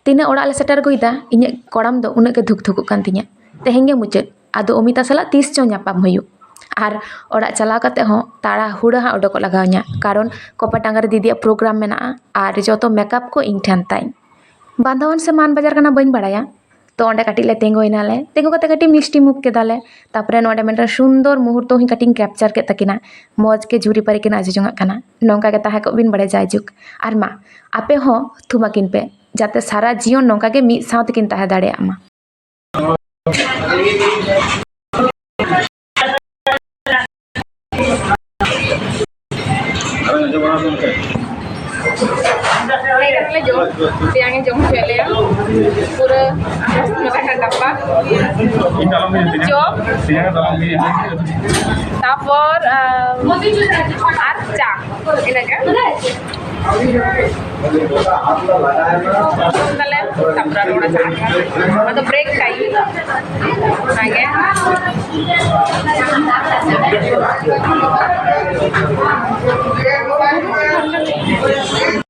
ᱛᱤᱱᱟᱹᱜ ᱚᱲᱟᱜ ᱞᱮ ᱥᱮᱴᱮᱨ ᱟᱹᱜᱩᱭᱮᱫᱟ, ᱤᱧᱟᱹᱜ ᱠᱚᱲᱟᱢ ᱫᱚ ᱩᱱᱟᱹᱜ ᱜᱮ ᱫᱷᱩᱠ ᱫᱷᱩᱠᱩᱜ ᱠᱟᱱ ᱛᱤᱧᱟᱹ᱾ ᱛᱮᱦᱮᱧ ᱜᱮ ᱢᱩᱪᱟᱹᱫ, ᱟᱫᱚ ᱚᱢᱤᱛᱟ ᱥᱟᱞᱟᱜ ᱛᱤᱥ ᱪᱚ ᱧᱟᱯᱟᱢ ᱦᱩᱭᱩᱜ᱾ ᱟᱨ ᱚᱲᱟᱜ ᱪᱟᱞᱟᱣ ᱠᱟᱛᱮ ᱦᱚᱸ ᱛᱟᱲᱟ ᱦᱩᱲᱟᱹ ᱦᱟᱸᱜ ᱚᱰᱚᱠᱚᱜ ᱞᱟᱜᱟᱣ ᱤᱧᱟ, ᱠᱟᱨᱚᱱ ᱠᱚᱯᱟᱴᱟᱝᱜᱟ ᱨᱮ ᱫᱤᱫᱤᱭᱟᱜ program ᱢᱮᱱᱟᱜᱼᱟ ᱟᱨ ᱡᱚᱛᱚ makeup ᱠᱚ ᱤᱧ ᱴᱷᱮᱱ ᱛᱟᱭ᱾ ᱵᱟᱸᱫᱷᱟᱣᱟᱱ ᱥᱮ ᱢᱟᱱ ᱵᱟᱡᱟᱨ ᱠᱟᱱᱟ ᱵᱟᱹᱧ ᱵᱟᱲᱟᱭᱟ, ᱛᱚ ᱚᱸᱰᱮ ᱠᱟᱹᱴᱤᱡ ᱞᱮ ᱛᱤᱸᱜᱩᱭᱮᱱᱟᱞᱮ, ᱛᱤᱸᱜᱩ ᱠᱟᱛᱮ ᱠᱟᱹᱴᱤᱡ ᱢᱤᱥᱴᱤ ᱢᱩᱠ ᱠᱮᱫᱟᱞᱮ᱾ ᱛᱟᱨᱯᱚᱨᱮ ᱱᱚᱰᱮ ᱢᱤᱫᱴᱟᱝ ᱥᱩᱱᱫᱚᱨ ᱢᱩᱦᱩᱨᱛᱚ ᱦᱚᱸ ᱠᱟᱹᱴᱤᱡ ᱤᱧ ᱠᱮᱯᱪᱟᱨ ᱠᱮᱫ ᱛᱟᱹᱠᱤᱱᱟ᱾ ᱢᱚᱡᱽ ᱜᱮ ᱡᱩᱨᱤ ᱯᱟᱹᱨᱤ ᱠᱤᱱ ᱟᱡᱚ ᱡᱚᱝᱟᱜ ᱠᱟᱱᱟ᱾ ᱱᱚᱝᱠᱟ ᱜᱮ ᱛᱟᱦᱮᱸ ᱠᱚᱜ ᱵᱤᱱ ᱵᱟᱲᱮ ᱡᱟᱭᱡᱩᱜᱽ᱾ ᱟᱨ ᱢᱟ, ᱟᱯᱮ ᱦᱚᱸ ᱛᱷᱩᱢ ᱟᱹᱠᱤᱱ ᱯᱮ, ᱡᱟᱛᱮ ᱥᱟᱨᱟ ᱡᱤᱭᱚᱱ ᱱᱚᱝᱠᱟ ᱜᱮ ᱢᱤᱫ ᱥᱟᱶ ᱛᱮᱠᱤᱱ ᱛᱟᱦᱮᱸ ᱫᱟᱲᱮᱭᱟᱜ ᱢᱟ᱾ ᱞᱟᱹᱭ ᱠᱟᱛᱮ ᱞᱮ ᱡᱚᱢ, ᱛᱮᱭᱟᱝ ᱮ ᱡᱚᱢ ᱦᱚᱪᱚᱭᱮᱫ ᱞᱮᱭᱟ᱾ ᱯᱩᱨᱟᱹ ᱢᱚᱥᱛ ᱢᱚᱡᱟ ᱠᱷᱟᱱ ᱰᱟᱵᱵᱟ᱾ ᱤᱧ ᱫᱚ ᱟᱞᱚᱢ ᱞᱟᱹᱭᱟ, ᱛᱮᱭᱟᱝ᱾ ᱡᱚᱢ᱾ ᱛᱮᱭᱟᱝ ᱫᱚ ᱟᱞᱚᱢ ᱞᱟᱹᱭᱟ᱾ ᱛᱟᱯᱚᱨ, ᱟᱨ ᱪᱟ, ᱤᱱᱟᱹᱜᱮ᱾ ᱛᱟᱦᱞᱮ ᱛᱟᱯᱚᱨᱮ ᱟᱨᱚ ᱚᱲᱟᱜ ᱪᱟᱞᱟᱜ ᱦᱩᱭᱩᱜᱼᱟ᱾ ᱟᱫᱚ ᱵᱨᱮᱠ ᱴᱟᱭᱤᱢ ᱚᱱᱟᱜᱮ᱾